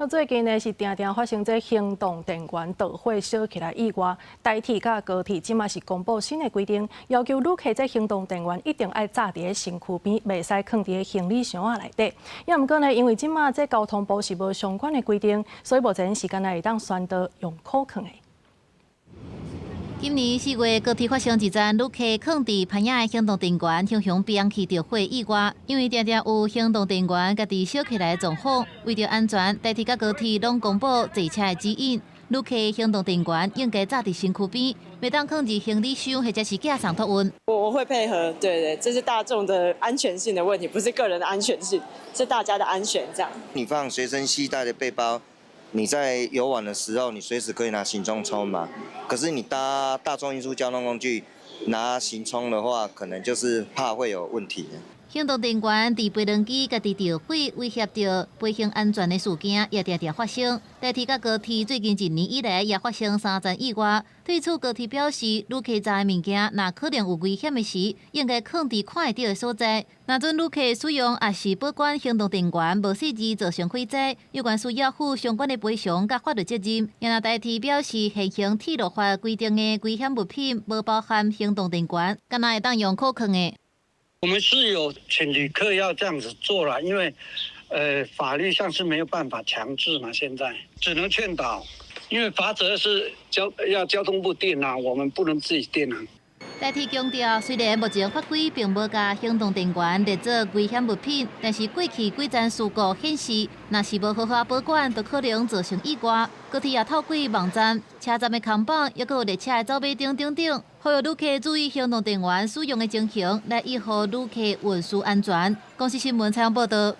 那最近呢是定定發生這行動電源導火燒起來意外，台鐵佮高鐵這馬是公布新的規定，要求旅客這行動電源一定愛紮佇咧身軀邊，袂使囥佇咧行李箱仔內底。也毋過呢，因為這馬這交通部是無相關的規定，所以目前是干焦會當宣導用可囥的。今年4月，高鐵發生一樁旅客囥佇棚仔的行動電源，雄雄變去著火意外。因為定定有行動電源家己燒起來的狀況，為著安全，台鐵佮高鐵攏公布坐車的指引，旅客行動電源應該紮佇身軀邊，袂當囥佇行李箱或者是寄送託運。我會配合，對對，這是大眾的安全性的問題，不是個人的安全性，是大家的安全。這樣。你放隨身攜帶的背包，你在遊玩的時候，你隨時可以拿行充充嘛。可是你搭大眾運輸交通工具拿行充的話，可能就是怕會有問題。行動電源佇飛輪機家己著火，威脅著飛行安全的事件也定定發生。台鐵佮高鐵最近一年以來也發生三樁意外。對此，高鐵表示，旅客載的物件若可能有危險的時，應該囥佇看會著的所在。若準旅客使用抑是保管行動電源無細緻造成火災，有關需要負相關的賠償佮法律責任。也若台鐵表示，現行鐵路法規定的危險物品無包含行動電源，干焦會當用可囥的。我們是有請旅客要這樣子做啦，因為，法律上是沒有辦法強制嘛，現在只能勸導，因為罰則是要交通部定啊，我們不能自己定啊。台鐵強調，雖然目前法規並無共行動電源列做危險物品，但是過去幾樁事故顯示，若是無好好保管，就可能造成意外。高鐵也透過網站、車站的看板，抑閣有列車的走馬燈等等，呼籲旅客注意行動電源使用的情形，來維護旅客運輸安全。公視新聞採訪報導。